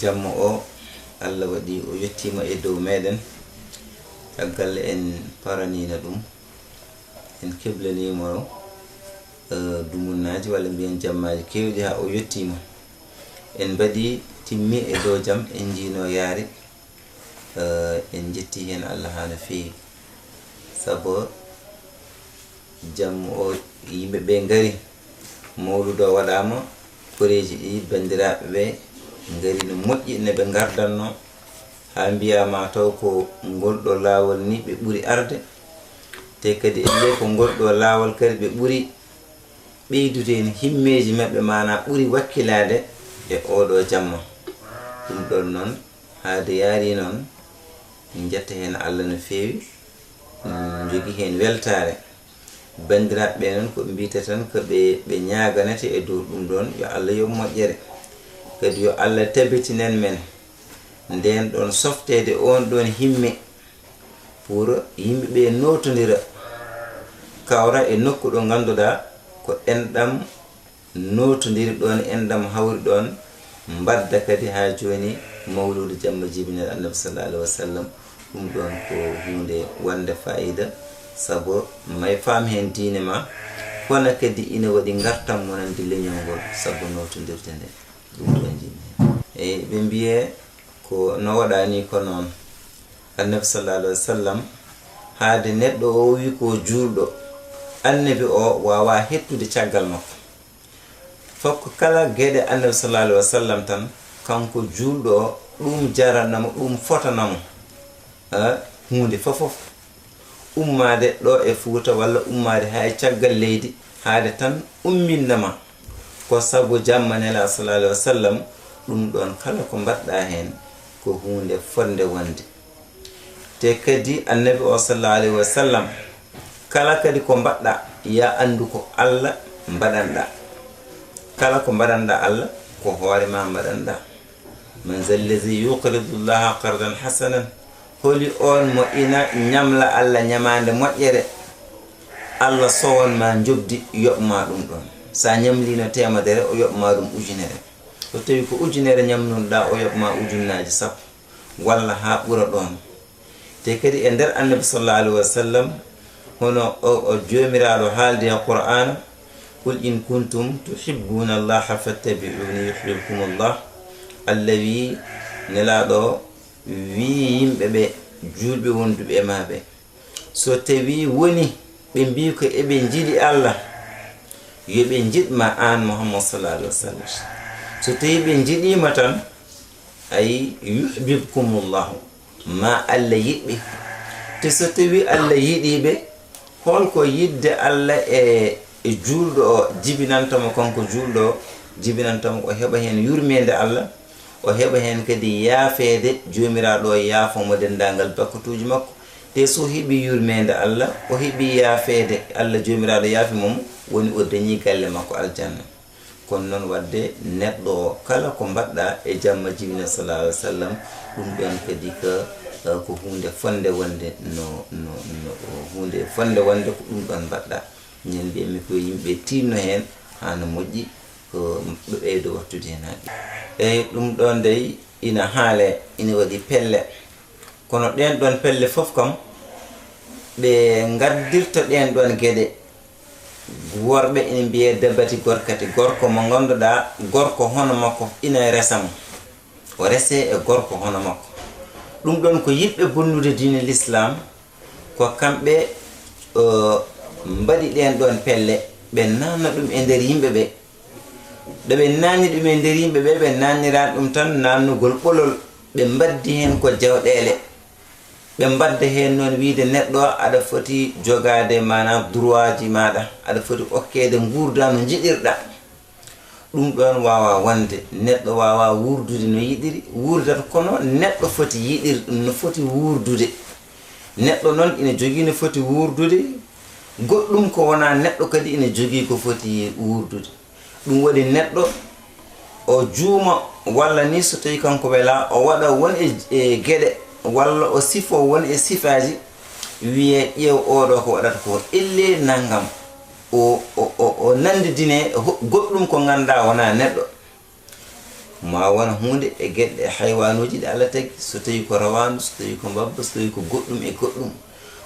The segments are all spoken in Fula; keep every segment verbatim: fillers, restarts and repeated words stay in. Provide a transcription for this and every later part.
Jamma o, Allah waɗi o yettiima e dow meɗen. Caggal en paraniino ɗum, en keblaniimo, eh, dumunnaaji walla mbiyen jammaaji keewɗi haa o yettiima. En mbaɗi timmi e dow jam, en njiino yaari, eh, en njetti heen Allah haa no feewi. Sabu jamma o yimɓe ɓe ngari, mawludu o waɗaama, koreeji ɗi banndiraaɓe ɓe ngari no moƴƴi no ɓe ngardanno, haa mbiyaama taw ko ngol ɗo laawol ni ɓe ɓuri arde, te kadi e nde ko ngol ɗo laawol kadi ɓe ɓuri ɓeydude heen himmeeji maɓɓe, maanaa ɓuri wakkilaade e oo ɗo jamma. Ɗum ɗoon noon, haa de yaari noon, min njetta heen Allah no feewi, min njogii heen weltaare. Banndiraaɓe ɓe noon, ko ɓe mbiyta tan, ko ɓe, ɓe ñaaganete e dow ɗum ɗoon, yo Allah yoɓ moƴƴere. Kadi yo Allah tabitinen men ndeen ɗoon softeede oon ɗoon himme, pour yimɓe ɓe nootondira, kawra e nokku ɗo ngannduɗaa ko enɗam nootondiri ɗoon, enɗam hawri ɗoon, mbadda kadi haa jooni mawluudu jamma jibinal Annabi sallallahu alaihi wasallam. Ɗum ɗoon ko huunde wonde faayiida, sabu may faam heen diine ma, kono kadi ina waɗi ngartam wonande leñol ngol, sabu nootondirde nde. Ɗum ɗoon njiɗmi heen. Eyi, ɓe mbiyee ko no waɗaa ni ko noon. Annabi sallallahu alaihi wasallam, haade neɗɗo o wi ko juulɗo, Annabi o waawaa hettude caggal makko. Fof ko kala geɗe Annabi sallallahu alaihi wasallam tan, kanko juulɗo o, ɗum jaranamo, ɗum fotanamo, eh, huunde fof fof. Ummaade ɗo e Fuuta walla ummaade haa e caggal leydi, haade tan umminnama ko sabu jamma Nelaaɗo sallallahu alaihi wasallam, ɗum ɗoon kala ko mbaɗɗa heen ko huunde fotnde wonde. Te kadi Annabi o sallallahu alaihi wasallam, kala kadi ko mbaɗɗa, ya anndu ko Allah mbaɗanɗa. Kala ko mbaɗanɗa Allah, ko hoore ma mbaɗanɗa. Man zal ladhi yuqridu Allaha qardan hasanan? Holi oon mo ina ñamla Allah ñamaande moƴƴere? Allah sowan ma njoɓdi, yoɓ ma ɗum ɗoon. So a ñamliino teemedere, o yoɓ ma ɗum ujunere. So tawi ko ujunere ñamnunoɗaa, o yoɓ ma ujunnaaji sappo, walla haa ɓura ɗoon. Te kadi e nder Annabi sallallahu alaihi wasallam, hono o, o Joomiraaɗo haaldi e Qur'aana, "Qul in kuntum tuhibbuna Allaha fattabi'uni yuhbibkumullah." Allah wi, Nelaaɗo wi yimɓe ɓe, juulɓe wonduɓe e maa ɓe, so tawi woni ɓe mbi ko eɓe njiɗi Allah, yo ɓe njiɗ ma aan Muhammad sallallahu alaihi wasallam. So tawi ɓe njiɗiima tan, ay yuhbibkumullahu, ma Allah yiɗ ɓe. Te so tawi Allah yiɗi ɓe, holko yiɗde Allah e, e juulɗo o jibinanta mo, kanko juulɗo o jibinanta mo, o heɓa heen yurmeende Allah, o heɓa heen kadi yaafeede, Joomiraaɗo o yaafo mo denndaangal bakkatuuji makko. Te so heɓi yurmeende Allah, o heɓi yaafeede Allah, Joomiraaɗo yaafi mo, woni o dañi galle makko aljanna. Kono noon, waɗde neɗɗo o, kala ko mbaɗɗa e jamma jibina sallallahu alaihi wasallam, ɗum ɗoon kadi ko, eh, ko huunde fotnde wonde no, no, no, huunde fotnde wonde ko ɗum ɗoon mbaɗɗa. Min mbiyatmi ko yimɓe tiinno heen, haa no moƴƴi, ko ɓe ɓeydo wattude heen haqqe. Eyi, ɗum ɗoon dey ina haale, ina waɗi pelle. Kono ɗeen ɗoon pelle fof kam, Ɓe ngaddirta ɗeen ɗoon geɗe. Worɓe ina mbiyee dabati gorkati, gorko mo ngannduɗaa gorko hono makko ina resa mo, o resee e gorko hono makko. Ɗum ɗoon ko yiɗɓe bonnude diine Lislaam, ko kamɓe mbaɗi ɗeen ɗoon pelle, ɓe naatna ɗum e nder yimɓe ɓe. Ɗo ɓe naatni ɗum e nder yimɓe ɓe, ɓe naatniraani ɗum tan naatnugol ɓolol, ɓe mbaddi heen ko jawɗeele. Ɓe mbadda heen noon wiyde neɗɗo aɗa foti jogaade maanaam droitji maaɗa, aɗa foti okkeede nguurdaa no njiɗirɗa. Ɗum ɗoon waawaa wonde, neɗɗo waawaa wuurdude no yiɗiri wuurdata, kono neɗɗo foti yiɗir ɗum, no foti wuurdude. Neɗɗo noon ina jogii no foti wuurdude, goɗɗum ko wonaa neɗɗo kadi ina jogii ko foti wuurdude. Ɗum waɗi neɗɗo o juuma, walla ni so tawii kanko welaa, o waɗa won e, e geɗe, walla o sifoo won e sifaaji, wiyee ƴeew oo ɗoo ko waɗata ko, ellee nanngam, o, o, o, o nanndidinee ho-, goɗɗum ko nganndaa wonaa neɗɗo. Ma won huunde e geɗe haywaanuuji ɗe Allah tagi, so tawii ko rawaandu, so tawii ko mbabba, so tawii ko goɗɗum e goɗɗum.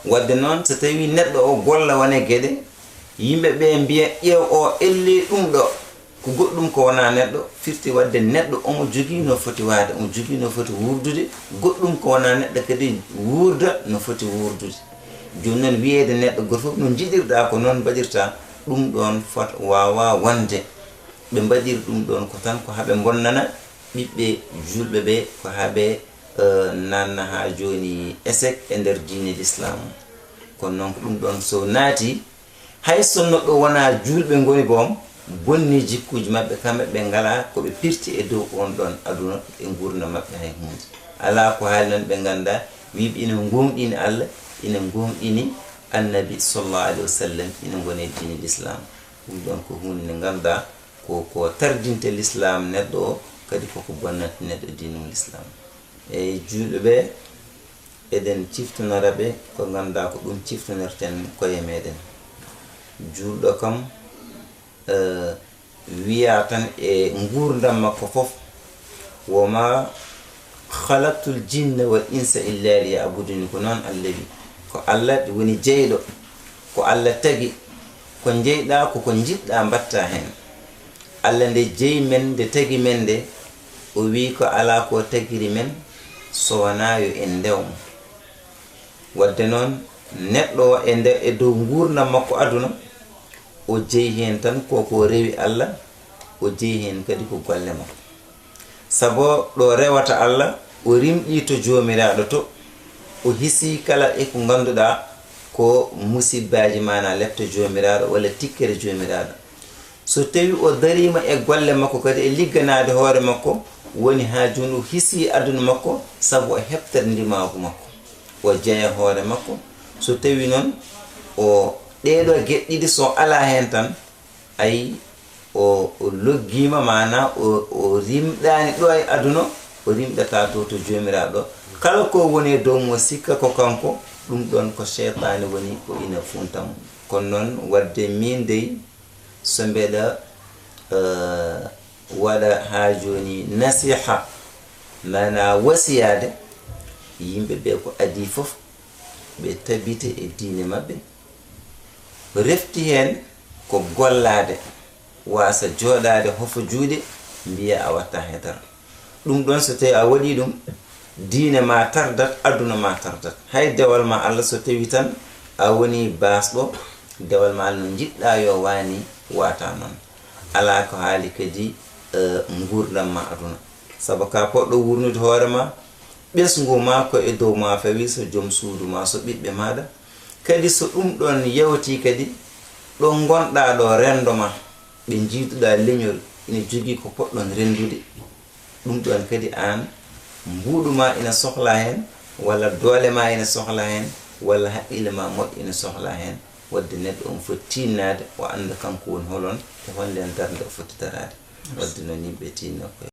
Waɗde noon, so tawii neɗɗo o golla won e geɗe, yimɓe ɓe mbiya, ƴeew o ellee ɗum ɗo, ko goɗɗum ko wonaa neɗɗo, firti waɗde neɗɗo omo jogii no foti waade, omo jogii no foti wuurdude, goɗɗum ko wonaa neɗɗo kadi wuurda no foti wuurdude. Jooni noon, wiyeede neɗɗo gooto fof no njiɗirɗaa ko noon mbaɗirtaa, ɗum ɗoon fot-, waawaa wonde. Ɓe mbaɗiri ɗum ɗoon ko tan ko haa ɓe mbonnana ɓiɓɓe juulɓe ɓe, ko haa ɓe, eh, naatna haa jooni échec e nder diine Lislaam. Kono noon ko ɗum ɗoon so naati, hay so neɗɗo wonaa juulɓe ngoni boom, bonni jikkuuji maɓɓe, kamɓe ɓe ngalaa ko ɓe pirti e dow oon ɗoon aduna e nguurndam maɓɓe hay huunde. Alaa ko haali noon ɓe nganndaa, wiyɓe ina ngoongɗini Allah, ina ngoongɗini Annabi sallallahu alayhi wa sallam, ina ngoni e diine Lislaam. Ɗum ɗoon ko huunde nde ngannduɗaa ko, ko tardinte Lislaam neɗɗo o, kadi koko bonnata neɗɗo diine mum Lislaam. Eyi, juulɓe ɓe, eɗen ciftonora ɓe ko ngannduɗaa ko ɗum ciftonorten koye meɗen. Juulɗo kam, eh, wiya tan e nguurndam makko fof, "Wa ma khalaqtul jinna wal insa illa liya'buduni," ko noon Allah wi. Ko Allah woni jeyɗo, ko Allah tagi, ko njeyɗaa ko ko njiɗɗaa mbaɗtaa heen. Allah nde jeyi men, nde tagi men nde, o wi ko alaa ko tagiri men so wonaa yo en ndew mo. Waɗde noon, neɗɗo o e nde, e dow nguurndam makko aduna, o jeyi heen tan ko ko rewi Allah, o jeyi heen kadi ko golle makko. Sabu ɗo rewata Allah, o rimɗii to Joomiraaɗo to, o hisii kala e ko ngannduɗaa ko musibbaaji, maanaa lepte Joomiraaɗo walla tikkere Joomiraaɗo. So tawii o dariima e golle makko kadi e ligganaade hoore makko, woni haa jooni o hisii aduna makko sabu o heɓta ndimaagu makko. O jeya hoore makko. So tawii noon o ɗeeɗoo geɗe ɗiɗi so alaa heen tan, ay, o, o loggiima, maanaa o, o rimɗaani ɗo e aduna, o rimɗata to, to Joomiraaɗo. Kala ko woni e dow mo sikka ko kanko, ɗum ɗoon ko seytaane woni ko ina funta mo. Kono noon, waɗde miin dey, so mbeɗa, eh, waɗa haa jooni nasiha, maanaa wasiyaade yimɓe ɓe ko adii fof, ɓe tabite e diine maɓɓe, refti heen ko gollaade, waasa jooɗaade, hofo juuɗe, mbiya a watta he dara. Ɗum ɗoon, so tawii a waɗii ɗum, diine ma tardat, aduna ma tardat. Hay dewal ma Allah, so tawii tan a wonii baasɗo, dewal ma Allah no njiɗɗaa yo waani, waata noon. Alaa ko haali kadi, eh, nguurndam ma aduna. Sabu ka poɗɗo wuurnude hoore ma, ɓesngu ma ko e dow ma fawi, so joom suudu ma, so ɓiɓɓe maaɗa. Kadi so ɗum ɗoon yawtii kadi, ɗo ngonɗaa ɗo renndo ma, ɓe njiiduɗaa leñol, ina jogii ko poɗɗon renndude. Ɗum ɗoon kadi aan, mbuuɗu ma ina sohlaa heen, walla doole ma ina sohlaa heen, walla haqqille ma moƴƴo ina sohlaa heen. Waɗde neɗɗo omo foti tiinnaade, o annda kanko woni holon, e honɗeen darnde o foti daraade. Waɗde noon yimɓe tiinnoo koye.